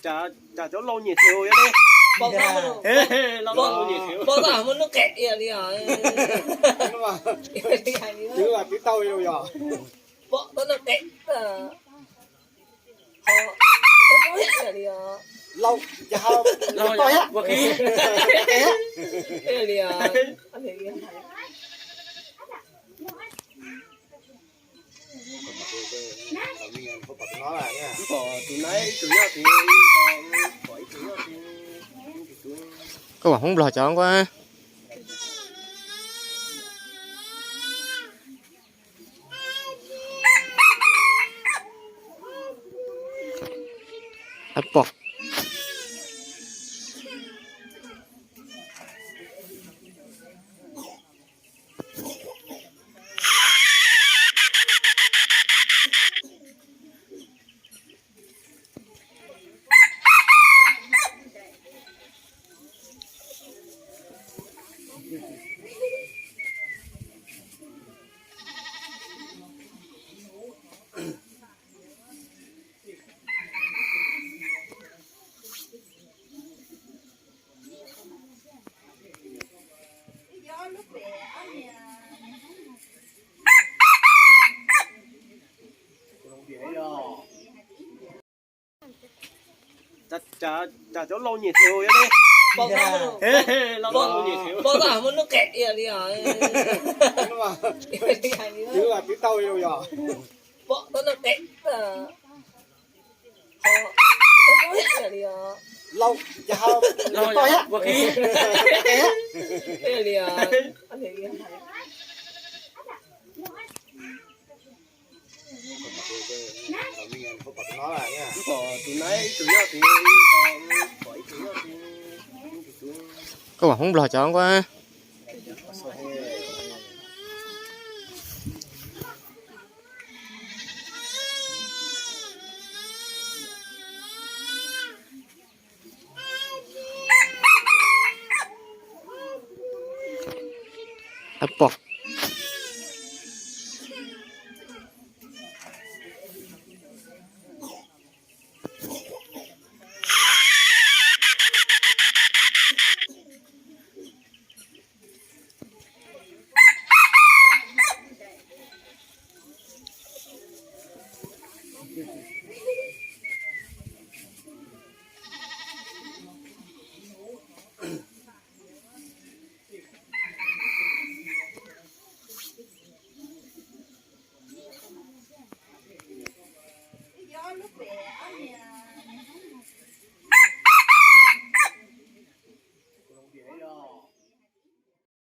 Cas cov laus nyiam thiab yog li. Pom tau muaj lub qe li os. Twb tau yog. Pom tau lub qe. Laus, cas ho laus ua qe li os. Koj vam hoob nplog cov nquab. Pom. Cas cov laus nyiam thiab yog li. Pom tau muaj lub qe li os. Twb tau yog. Pom tau lub qe. Laus, cas ho laus ua qe li os. Koj vam hoob nplog cov nquab. Pom.